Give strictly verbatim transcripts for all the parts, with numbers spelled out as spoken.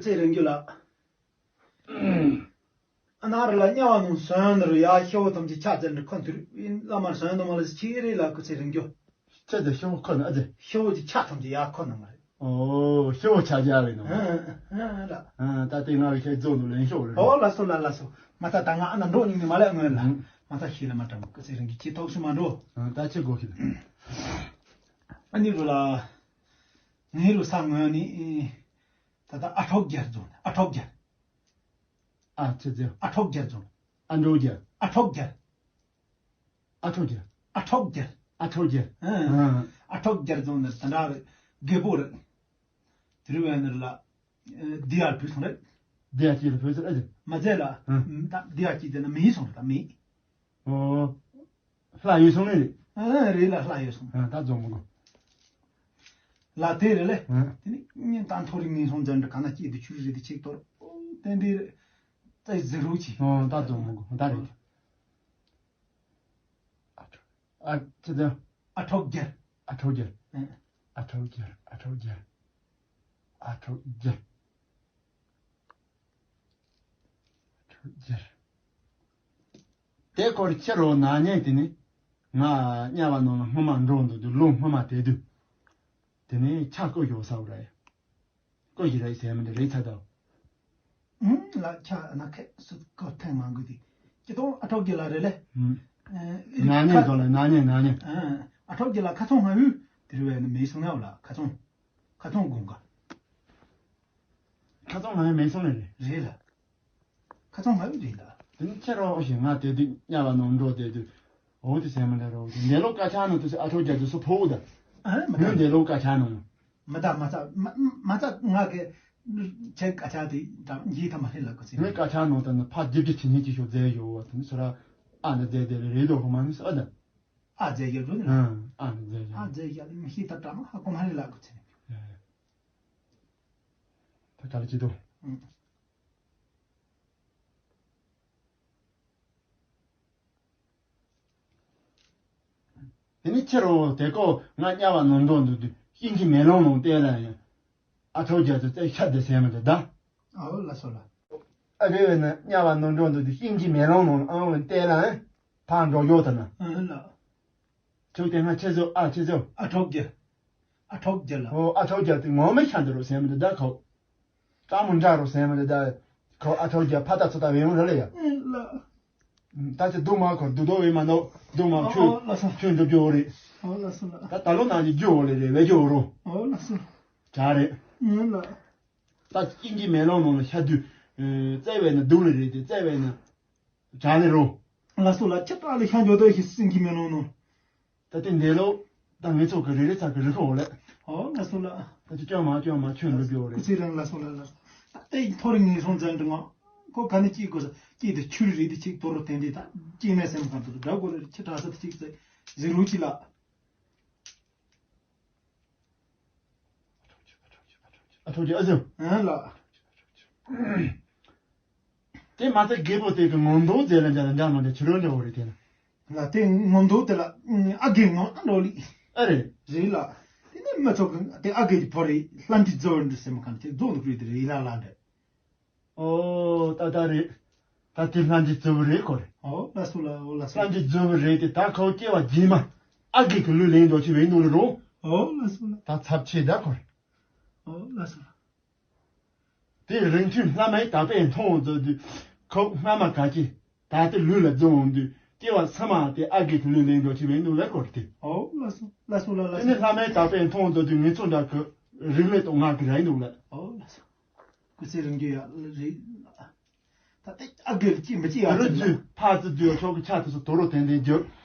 ཚེ་རིང་རྒྱུ་ལགས། ཨ་ན་རི་ལ་དམྱལ་བ་ནང་ཟོན་ནི་རུ་ཡ་ཤི་བོ་ཐམས་ཅད་ཆ་ཙེ་འདྲི་ཁོ་འདུར་བླ་མར་ཟོན་དུ་མ་ལ་ཆི་རེ་ལ་སྐུ་ཚེ་རིང་རྒྱུ། ཆ་ཙེ་ཤི་བོ་ཁོ་ན་ཨ་ཙེ། ཤི་བོ་གི་ཆ་ཐམས་ཅད་ཡ་ཁོ་ན་མ་རེད། ཨོ་ཤི་བོ་ཆ་རྒྱ་རེད་ནོ། ཨ་ཨ་ཨ་ལ། ཨ་ད་དེ་ང་གི་ཁྱེད་རྫོགས་འདུག་ལེན་ཤོག་རེད། ཨོ་ལ་སོ་ལ་ལ་སོ། མ་ད་ད་ང་ཨ་ན་འགྲོ་ཉིན་ནི་མ་ལས་སྔོན་ལ། ཨང་། མ་ད་ཤི་ལ་མ་དྲང་སྐུ་ཚེ་རིང་གི་ཁྱི་ཐོག་སུ་མ་འགྲོ། ཨ་ད་ཁྱི་གོ་ཤི་ལ། ཨ་ནི་རུ་ལ། ངའི་རུ་ས་ངོས་ནི། ད་ལྟ་ཨ་ཁྲོག་རྒྱལ་རྫོང་ཨ་ཁྲོག་རྒྱལ། ཨ་ཆི་ཟེར། ཨ་ཁྲོག་རྒྱལ་རྫོང་། ཨ་འགྲོ་རྒྱལ། ཨ་ཁྲོག་རྒྱལ། ཨ་ཁྲོག་རྒྱལ། ཨ་ཁྲོག་རྒྱལ། ཨ་ཁྲོག་རྒྱལ། ཨ། ཨ་ཁྲོག་རྒྱལ་རྫོང་ནི་ད་འདྲ་རེད། རྒད་པོ་རེད། དེ་རུ་བས་ནི་ར་ལ། འདི་ཡར་བུད་སོང་རེད། འདི་ཡར་སྐྱེས་ལ་བུད་ཟེར་ཨ་ཟེར། མ་ཟེར་ལ། ཨ། ད་འདི་ཡར་སྐྱེས་ཟེར་ན་མི་སོང་རེད་ད་མི། ཨོ། ལྷ་ཡོད་སོང་ནི་རེད། ཨ་རེད་ལ་ལྷ་ཡོད་སོང་། ཨ་ད་རྫོང་མི་དགོས། ལ་དེ་རེད་ལེ། ཨ། དེ་ནི་གཉེན་དང་མཐོ་རིས་ངན་སོང་ཅན་འདྲ་ག་ན་སྐྱེས་དུ་ཆུ་རེད་དེ་ཆེག་གཏོར། ཨོ་དེ་འདི་རེད། ད་ཟེར་རོགས་གྱིས། ཨོ་ད་རྫོང་མི་དགོས་ད་རེད། ཨ་ཆི་ཟེར། ཨ་ཁྲོག་རྒྱལ། ཨ་ཁྲོག་རྒྱལ། ཨ་ཁྲོག་རྒྱལ། ཨ་ཁྲོག་རྒྱལ། ཨ་ཁྲོག་རྒྱལ། ཨ་ཁྲོག་རྒྱལ། དེ་སྐོར་ཁྱེད་རོ་ན་ཉན་དེ་ནི། ང་དམྱལ་བ་ནང་ལ་སྔོན་མ་འགྲོ་འདུག་དུས་ལོ་སྔོན་མ་དེ་དུས། དེ་ནི་ཆ་བསྐོ་ཞོག་ས་རེད། བསྐོ་ཞིག་རེད་ཟེར་མི་འདི་རེད་ཚ་དང་། ཨུམ་ལ་ཆ་ན་ཁད་སུ་ཀོ་ཐེངས་མང་གི་དེ། ཅི་ཏོང་ཨ་ཁྲོག་གི་ལ་རེད་ལེ། ཨུམ། ཨེ་ན་ཉེ་ཁ་ཚོ་ལ་ན་ཉེ་ན་ཉེ། ཨ་ཨ་ཁྲོག་གི་ལ་ཁ་ཚོང་ང་ཡུ། དེ་རུ་བས་ནི་མེ་སོང་ན་ལ་ཁ་ཚོང་། ཁ་ཚོང་དགོང་ག་ཁ་ཚོང་ང་ཡུ་མེ་སོང་ནི་རེད། རེད་ལ། ཁ་ཚོང་ང་ཡུ་རེད་ལ། དེ་ནི་ཁྱེད་རོགས་ཞིག་ང་དེ་དུས་དམྱལ་བ་ནང་འགྲོ་དེ་དུས། འོ་དེ་ཟེར་མི་འདྲ་རོགས་དེ་འདས་ལོ་ཀ་ཆ་ནང་དུ་ཨ་ཁྲོག་རྒྱ་དུ་སུ་ཕོ་བོ་ད། ཨ་མི་ད་ངོས་འདས་ལོ་ཀ་ཆ་ནང་། མ་ད་མ་ཚ་མ་མ་ཚ་ང་གི་ཆེ་ཀ་ཆ་དེ་འདྲ་འཇིག་ཐ་མ་ཧེ་ལ་གོ་ཚེ། ངས་ཀ་ཆ་ནང་དུ་ནི་ཕ་རྒྱབ་ཀྱི་ཆི་ཉིད་ཀྱི་ཤོག་རྫས་ཡོད་བ་དེ་ནི་སོ་ར་ཨ་ནི་རྫས་དེ་རེ་རེ་དོ་ཧོ་མ་ནི་སོ་ཨ་ད། ཨ་རྫས་ཡོད་རུ་ནི་ཨ་ཨ་ནི་རྫས་ཡོད། ཨ་རྫས་ཡོད་ནི་མི་ཤེས་ད་འདྲ་མ་ཧ་གོ་མ་ཧེ་ལ་གོ་ཚེ། ད་ག་ལ་ཅི་དོ། དེ་ནི་ཁྱེད་རོ་དེ་ཀོ་ང་དམྱལ་བ་ནང་འགྲོ་འདུག་དུས་ཤིང་གི་མེ་ལོང་ནང་བལྟས་ལ་ཡང་། ཨ་ཁྲོག་རྒྱ་ཚོ་རྩེ་ཤ་དེ་ཟེར་མི་འདུག་ད། ཨའོ་ལ་སོ་ལ། ཨ་རེ་བས་ན་དམྱལ་བ་ནང་འགྲོ་འདུག་དུས་ཤིང་གི་མེ་ལོང་ནང་ཨང་བས་བལྟས་ལ་ཡང་། ཕར་འགྲོ་ཡོད་ད་ན། ཨ་ལ། ཁྱོད་དེ་སྔ་ཆེ་ཚོ་ཨ་ཆེ་ཚོ། ཨ་ཁྲོག་རྒྱ། ཨ་ཁྲོག་རྒྱ་ལ། ཨོ་ཨ་ཁྲོག་རྒྱ་དེ་ངོ་མ་ཤ་འདི་རུ་ཟེར་མི་འདུག་ད་ཁོ། ལྟ་མོ་འདྲ་རུ་ཟེར་མི་འདུག་ད། ཁོ་ཨ་ཁྲོག་རྒྱ་ཕ་ད་ཚོ་ད་བེ་ཡོང་ར་ལ་ཡ། ཨེ་ལ། ད་ཅི་སྡུག་མ་ཁོ་སྡུག་དོ་བེ་མ་ནོ་སྡུག་མ་ཨོ་ཁྱོད་ཨོ་ལ་སོ། ཁྱོད་འགྲུབ་རྒྱུ་རེད། ཨོ་ལ་སོ་ལ། ད་ད་ལོ་ན་ནི་རྒྱུ་འོ་ལེ་རེ་བེ་རྒྱུ་རོ། ཨོ་ལ་སོ། གྲ་རེད། ཨེ་ལ། ད་ཀིང་གི་མེ་ལོང་ནང་ལ་ཤ་དུས། བཙལ་བས་ན་སྡུག་ལེ་རེད་དེ་བཙལ་བས་ན། གྲ་ལེ་རོ། ལ་སོ་ལ་ཁྱེད་ད་ལེ་ཤ་འཇོག་དོ་ཞིག་སིང་གི་མེ་ལོང་ནང་། ད་ལྟའི་འདས་ལོ། ད་ངེད་ཚོ་གི་རེ་རེ་ཚ་གི་རི་ཁོ་ལེ། ཨོ་ལ་སོ་ལ། ད་ཅི་ཅོ་མ་ཅོ་མ་ཁྱོད་འགྲུབ་ཡོད་རེད། ཁུ་ཚེ་རིང་ལ་སོ་ལ་ལ། ད་ལྟའི་མཐོ་རིས་ངན་སོང་ཚན་འདྲི་ང་། ཁོ་ག་ནས་སྐྱེས་དགོས་ས་སྐྱེས་དུ་ཆུ་རི་རི་དུ་ཆིག་དོ་རུ་བསྟན་ཏེ་ད་སྐྱེས་ནས་སེམས་གང་དུ་འདྲ་དགོས་རེད་ཁྱི་དྲག་ས་དུ་ཆིག་ཚེ་ཟི་རུ་ཅི་ལ། ཨ་ཐོག་ཅི་ཨ་ཟོ། ཨ་ལ། དེ་མ་ཚད་རྒད་པོ་དེ་གི་ངོ་མདོག་མཛེས་ལ་འཇའ་ལ་འཇའ་མ་འདྲ་ཕྱི་རོལ་འདྲ་བོ་རེད་དེ་ལ། ལ་དེ་ངོ་མདོག་དེ་ལ་ཨ་རྒས་ངོ་ཨ་འགྲོ་ལི། ཨ་རེད། རེད་ལ། དེ་ནས་མི་ཚོགས་ཀྱི་དེ་ཨ་རྒས་ཀྱི་ཕོ་རེད་ལྷ་འདྲེ་རྫོ་འདྲེ་སེམས་ཁམས་དེ་རྫོགས་འདུག་རེད་དེ་རེད་ལ་ལ་འདྲ། ཨོ་ད་ད་རེད། ད་དེ་ལྷ་འདྲེ་རྫོ་རེད་གོ་རེད། ཨོ་ལ་སོ་ལ་ཨོ་ལ་སོ། ལྷ་འདྲེ་རྫོ་རེད་དེ་ད་ཁོ་སྐྱེ་བ་རྗེས་མ་ཨ་རྒས་ཀྱི་ལུས་ལེན་འགྲོ་ཆེ་བའི་ནོ་ལ་རོ། ཨོ་ལ་སོ་ལ། ད་ཚབ་ཆེ་ད་གོ་རེད། ཨོ་ལ་སོ་ལ། དེ་རིང་ཐུན་བླ་མའི་དག་པས་མཐོང་མཛད་དུས། ཁོ་སྔ་མ་ག་ཅི། ད་ལྟ་ལུས་ལ་རྫོང་འོང་དུས་སྐྱེ་བ་ཚང་མ་དེ་ཨ་རྒས་ཀྱི་ལུས་ལེན་འགྲོ་ཆེ་བའི་ནུ་ལ་སྐོར་ཏེ། ཨོ་ལ་སོ་ལ་སོ་ལ་ལ་དེ་ནི་སོ། བླ་མའི་དག་པས་མཐོང་མཛད་དུས་ངེད་ཚོ་འདྲ་གི་རིག་གནས་དང་ངག་གི་ར་ཡིན་འདུག་ལ། ཨོ་ལ་སོ། སྐུ་ཚེ་རིང་རྒྱུ་ཡ་རེད། ད་ལྟ་ཨ་རྒས་ལ་སྐྱེ་མི་སྐྱེ་ཡ་རུ་རྫུས་ཕ་རྫུ་རྫུས་ཆོག་གི་ཆ་དེ་ཚོ་དོ་རུ་དན་དན་རྒྱུ།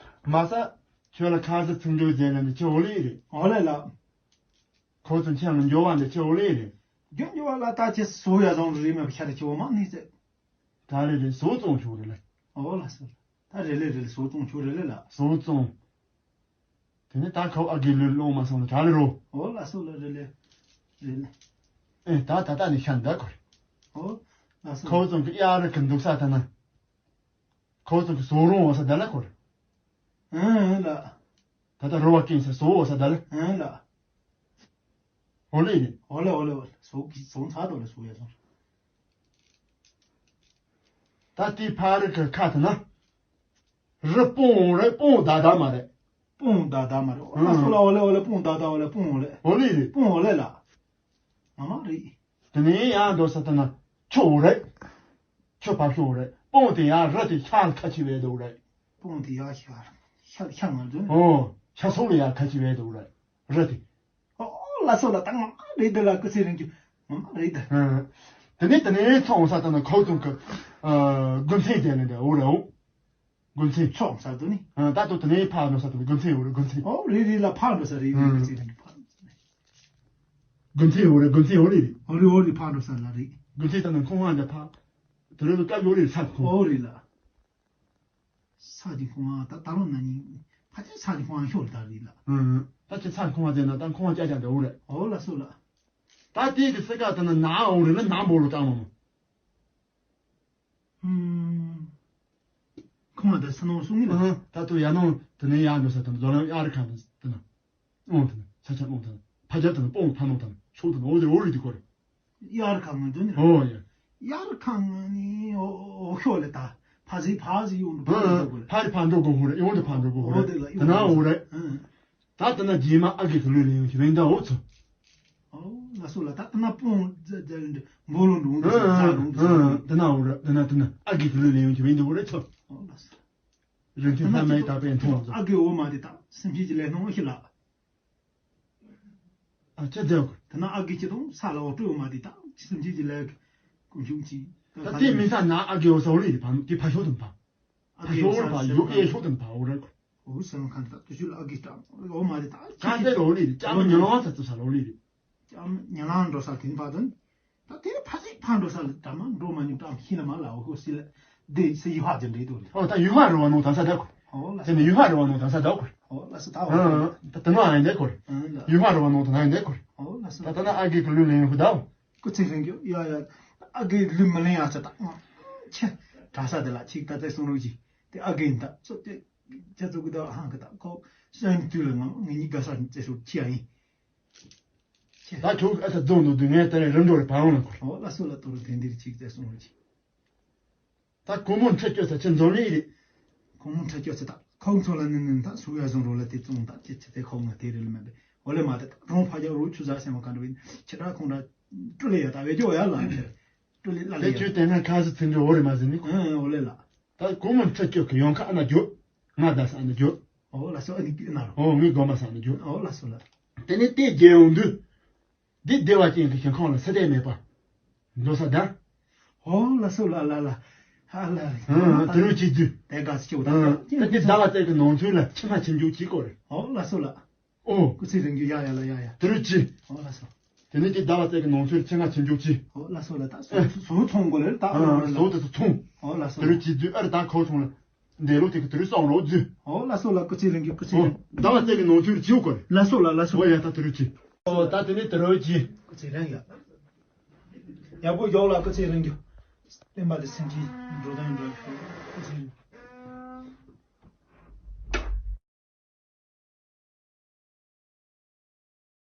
མ་ས། ཁྱོད་ལ་ཁ་ཟས་ཚིག་འབྲུ་ཟེར་ན་འདི་ཁྱོད་འོ་ལེ་རེད། ཨོ་ལེ་ལ། ཁོ་ཚོ་མཆན་ལ་འགྱོ་བ་འདི་ཁྱོད་འོ་ལེ་རེད། རྒྱུ་འགྱུ་བ་ལ་ད་ཁྱེད་སུ་ཡ་བཟང་རུ་རེད་མེད་པ་ཤ་རེ་ཁྱེད་འོ་མ་ནི་ཟེར། ག་ལེ་རེད་བཟོ་བཙོང་ཆོག་རེད་ལ། ཨོ་ལ་སོ། ད་རེ་ལེ་རེ་ལེ་བཟོ་བཙོང་ཆོག་རེ་ལེ་ལ། བཟོ་བཙོང་། དེ་ནས་ད་ཁོ་ཨ་རྒས་ལུས་སློང་མ་སོང་ལ་ག་ལེ་རོ། ཨོ་ལ་སོ་ལ་རེ་ལེ། རེ་ལེ། ཨེ་ད་ད་ད་ནི་ཤ་འདའ་གོ་རེད། ཨོ་ལ་སོ། ཁོ་ཚོ་གི་གཡག་རི་གི་འདུག་ས་ད་ན། ཁོ་ཚོ་གི་བཟོ་རུང་འོ་ས་ད་ལ་གོ་རེད། ཨེ་ལ། ད་ལྟ་རོ་བ་ཀིན་ས་བཟོ་འོ་ས་ད་ལ། ཨེ་ལ། ཨོ་ལེ་ཡིན། ཨོ་ལེ་ཨོ་ལེ་ཨོ་ལེ་སོ་གི་སོང་ཚ་དོ་ལེ་སོ་ཡ་སོང་། ད་དེའི་ཕ་རི་གི་ཁ་དེ་ན། རི་སྤུངས་རེད། སྤུངས་ད་ད་མ་རེད། སྤུངས་ད་ད་མ་རེད། ཨ་ལ་སོ་ལ། འོ་ལེ་འོ་ལེ། སྤུངས་ད་ད། འོ་ལེ། སྤུངས་འོ་ལེ། འོ་ལེ་རེད། སྤུངས་འོ་ལེ་ལ། ང་མ་རེད། དེ་ནས་ཡང་འགྲོ་ས་དེ་ན་ཆུ་འོ་རེད། ཆུ་ཕར་ཤོར་རེད། སྤུངས་དེ་ཡང་རི་དེ་ཤར་ཁ་ཆེ་བའི་འདུག་རེད། སྤུངས་དེ་ཡང་ཤར་ཤར་ཤར་ང་འདུག་ནི། ཨོ། ཤར་སོང་ལ་ཡང་ཁ་ཆེ་བའི་འདུག་རེད། རི་དེ། ཨོ་ལ་སོ་ལ། ད་ང་མ་རེད་དེ་ལ། སྐུ་ཚེ་རིང་རྒྱུ། ང་མ་རེད་དེ། ཨ། དེ་ནས་དེ་ནས་ཚོང་ས་དེ་ན་ཁོ་ཚོ་གི་ཨ་དགུན་ཚན་དེ་ལ་འདྲ་འོ་རེད། འོ། དགུན་ཚན། ཆོག་ས་དུ་ནི། ཨ། ད་དུ་དེ་ནས་ཕར་འགྲོ་ས་དུ་ནི་དགུན་ཚན་འོ་རེད། དགུན་ཚན། ཨོ་རེད་རེད་ལ། ཕར་འགྲོ་ས་རེད། རེད། ཨ། དགུན་ཚན་རེད། ཕར་འགྲོ་ས་རེད། དགུན་ཚན་འོ་རེད། དགུན་ཚན་འོ་རེད། ཨོ་རེད། ཨོ་རེད། ཕར་འགྲོ་ས་ལ་རེད། དགུན་ཚན་ད་ནི་ཁོང་ཧ་འདྲ་ཕར། དེ་རེད། སྐབས་འོ་རེད། ས་ཁོང་། ཨོ་རེད་ལ། ས་གི་ཁོང་ཨ། ད་ད་ལོ་ན་ནིང་ཕ་ཆེ་ས་གི་ཁོང་ཨ་ཤོར་ད་རེད་ལ། ཨ། ད་ཆེ་ས་ཁོང་ཨ་ཟེར་ན་ད་ཁོང་ཨ་ཅག་ཅག་འདྲ་འོ་རེད། ཨོ་ལ་སོ་ལ། ད་དེ་གི་སི་ཀ་ད་ནི་ན་འོ་རེད་ལ། ན་འབོ་ལོ་ད་འོ། ཧུམ། ཁོང་ལ་ད་ས་ནོར་གསུང་ངེ་ལ། ཨ། ད་དུ་ཡ་ནོ་དེ་ནས་ཡ་འགྲོ་ས་དང་རྫོང་ལམ་གཡར་ཁ་དང་དེ་ན། ཨོང་དེ་ན་ཆ་ཆ་ཨོང་དེ་ན་ཕ་རྒྱབ་དེ་ན་སྤོང་ཕ་ནོ་དེ་ན་ཤོག་དེ་ན་ཨོ་དེ་ཨོ་རི་དེ་ཀོ་རེ། གཡར་ཁ་ང་འདོན་ནི། ཨོ་ཡ། གཡར་ཁ་ང་ནི་ཨོ་ཤོག་ལེ། ད་ཕ་ཟི་ཕ་ཟི་ཡོང་དུ་ཕ་ཨ། འགྲོ་གོ་རེ། ཕ་རི་ཕ་འགྲོ་གོ་ཧོ་རེ། ཡོང་དུ་ཕ་འགྲོ་གོ་ཧོ་རེ། ཨོ་དེ་ལ་དེ་ན་ཨོ་རེ། ཨ། ད་དེ་ན་རྗེས་མ་ཨ་གི་གི་ལུས་ལེན་ཡོང་གི་རེད་ད་འོ་ཚོ། ཨོ་ལ་སོ་ལ། ད་དེ་ན་སྤོང་ཛ་ཛ་འབོ་ལོ་འགྲོ་འདུག་ཟ་འགྲོ་འདུག་ཟ། དེ་ན་འོ་ར། དེ་ན་དེ་ན་ཨ་གི་གི་ལུས་ལེན་ཡོང་གི་རེད་འདུག་འོ་རེ་ཚོ། ཨོ་ལ་སོ། རིན་ཆེན་ལྷ་མོའི་དག་པའི་མཐོང་བ་ཚོ། ཨ་གི་འོ་མ་དེ་དག་སེམས་ཅན་གྱི་ལས་སྣང་ཨེ་ཤེས་ལ། ཨ་ཅེ་ཛེ་གོ། དེ་ན་ཨ་གི་ཅི་དང་ས་ལ་འོ་སྤྲོད་འོ་མ་དེ་དག་སེམས་ཅན་གྱི་ལས་ཀུན་འབྱུང་ཅིང་། ད་དེ་མི་ས་ན་ཨ་གི་འོ་ས་འོ་ལེ་རེད་ཕ། དེ་ཕ་ཤོག་དང་ཕ། ཕ་ཤོག་འོ་རེད་ཕ། ཡོ་ཨེ་ཤོག་དང་ཕ་འོ་རེད་གོ། འོ་སེམས་ཁམས་དག་ཏུ་ཤུལ་ཨ་གི་སྐྲག་འོ་མ་དེ་དག་ཅང་ཏེ་རོ་ལེ་རེད། ཅང་མི་ཉོ་བ་ས་ཏུ་ས་ལོ་ལེ་རེད། ཅང་ཉ་ལང་འགྲོ་ས་དེ་ནི་ཕ་དོན། ད་དེ་ཕ་ཞིག་ཕ་འགྲོ་ས་ལ་ད་མ་འགྲོ་མ་ཉུང་ཀྲམ་ཤི་ལ་མ་ལ་འོ་ཁོ་སི་ལ་དེ་སི་ཡི་ཧ་ཅན་རེད་དོ་རེད། ཨོ་ད་ཡུ་ཧ་རུ་བ་ནོ་ད་ས་ད་ཁོ། ཨོ་ལ་དེ་ནི་ཡུ་ཧ་རུ་བ་ནོ་ད་ས་ད་ཁོ། ཨོ་ལ་སི་ད་ཨོ། ཨ་ད་ད་ནོ་ཨ་ཡན་དེ་ཁོ། ཨ་ལ། ཡུ་ཧ་རུ་བ་ནོ་ད་ན་ཡན་དེ་ཁོ། ཨོ་ལ་སི་ད་ད་ན་ཨ་གི་གི་ལུས་ལེན་ཧུ་ད་འོ། སྐུ་ཚེ་རིང་རྒྱུ་ཡ་ཡ། ཨ་གི་ལུས་མི་ལེན་ཡ་ཆ་ད་ང་ཆེ། གྲྭ་ས་དེ་ལ་ཆིག་ད་ཚེ་གསུང་རོགས་གྱིས་དེ་ཨ་གི་ཡིན་ད་ཚོ་དེ་ཅ་ཚོ་གི་ད་ཧང་གི་ད་ཁོ་ཤ་ཡིན་དུས་ལ་ང་ངེད་གཉིས་དགའ་ས་ཚེ་སྲོག་ཁྱི་ཡ་ཡིན། ད་ཁྱོད་ཨ་ས་རྫོང་དུ་འདུག་ངས་ད་རེས་རིམ་གྲོ་རེ་བང་ལ་འཁོར། ཨོ་ལ་སོ་ལ། དོ་རུ་དེ་འདིར་ཅིག་ཙེ་སོང་རུ་ཅིག་ད་གོང་མོ་འཕྲད་སྐྱོད་ས་ཆེ་འཛོམས་ལེ་རེད། གོང་མོ་འཕྲད་སྐྱོད་ས་ད་ཁོང་ཚོ་ལ་ནི་ནི་ད་སུ་ཡ་བཟུང་རོ་ལ་དེ་བཙོང་ད་ཅི་ཅི་དེ་ཁོང་ང་དེ་རེད་ལ་མེད་པས། ཨོ་ལེ་མ་དེ་ད་གྲོང་ཕ་རྒྱ་རུ་ཆུ་ཟ་སེ་མ་ག་འདྲ་བིན་ཁྱེད་ར་ཁོང་ར་ཀྲུ་ལེ་ཡ་ད་བེ་ཇོ་ཡ་ལ་ཁྱེད་ཀྲུ་ལེ་ལ་ལེ་དེ་ཡ། ཁྱོད་དེ་སྔ་ཁ་སི་ཚིག་འདྲི་འོ་རེ་མ་ཟིན་ནི། ཨོ་ལེ་ལ། ད་གོང་མོ་འཕྲད་སྐྱོད་ཀྱི་ཡོང་ཁ་ཨ་ན་རྒྱོ། ང་ད་ས་ཨ་ན་རྒྱོ། ཨོ་ལ་སོ་ཨ་ནི་ཨ་ན་རོ། ཨོ་ངའི་དགོན་པ་ས་ཨ་ན་རྒྱོ། ཨོ་ལ་སོ་ལ། དེ་ནས་དེ་རྒྱལ་ཡོང་དུས། འདི་བདེ་བ་ཅན་གྱི་ཞིང་ཁམས་ལ་སྲེད་དེ་མེད་པ། འགྲོ་ས་དང་། ཨོ་ལ་སོ་ལ་ལ་ལ། ཧ་ལ་ལ། ཨང་། དེ་རུ་ཅི་དུས། དེ་ག་སི་ཅོ་ད། ཨང་། ད་འདི་ཟླ་བ་བརྩེགས་ཀྱི་ནང་ཚུལ་ལ་ཕྱི་མ་ཕྱི་འཇུག་གཅིག་གོ་རེད། ཨོ་ལ་སོ་ལ། ཨོ། སྐུ་ཚེ་རིང་རྒྱུ་ཡ་ཡ་ལ་ཡ་ཡ། དེ་རུ་ཅི། ཨོ་ལ་སོ། དེ་ནས་འདི་ཟླ་བ་བརྩེགས་ཀྱི་ནང་ཚུལ་ཕྱི་མ་ཕྱི་འཇུག་གཅིག་ཨོ་ལ་སོ་ལ་ད་སོ་སོ་ཚོང་གོ་ལེར་ད། ཨང་། སོ་དེ་ཚོ་ཚོང་། ཨོ་ལ་སོ་དེ་རུ་ལ། ཅི་དུས་ཨ་རི་ད་ཁོ་ཚོང་ལ། འདས་ལོ་དེ་གི་དུས་སོང་རོགས་རྫུས། ཨོ་ལ་སོ་ལ། སྐུ་ཚེ་རིང་རྒྱུ་སྐུ་ཚེ་རིང་། ཟླ་བ་བརྩེགས་ཀྱི་ནང་ཚུལ་བྱིའུ་སྐོར། ལ་སོ་ལ་ལ་སོ། ཨོ་ཡ་ད་དུ་རུ་ཅི། ཨོ་ད་དེ་ནས་དུ་རུ་ཅི། སྐུ་ཚེ་རིང་ཡ། ཡག་པོ་ཡོག་ལ་སྐུ་ཚེ་རིང་རྒྱུ། བསྟན་པ་དེ་སེམས་ཀྱི་འགྲོ་དོན་འགྲོ་ཤོག་སྐུ་ཚེ་རིང་།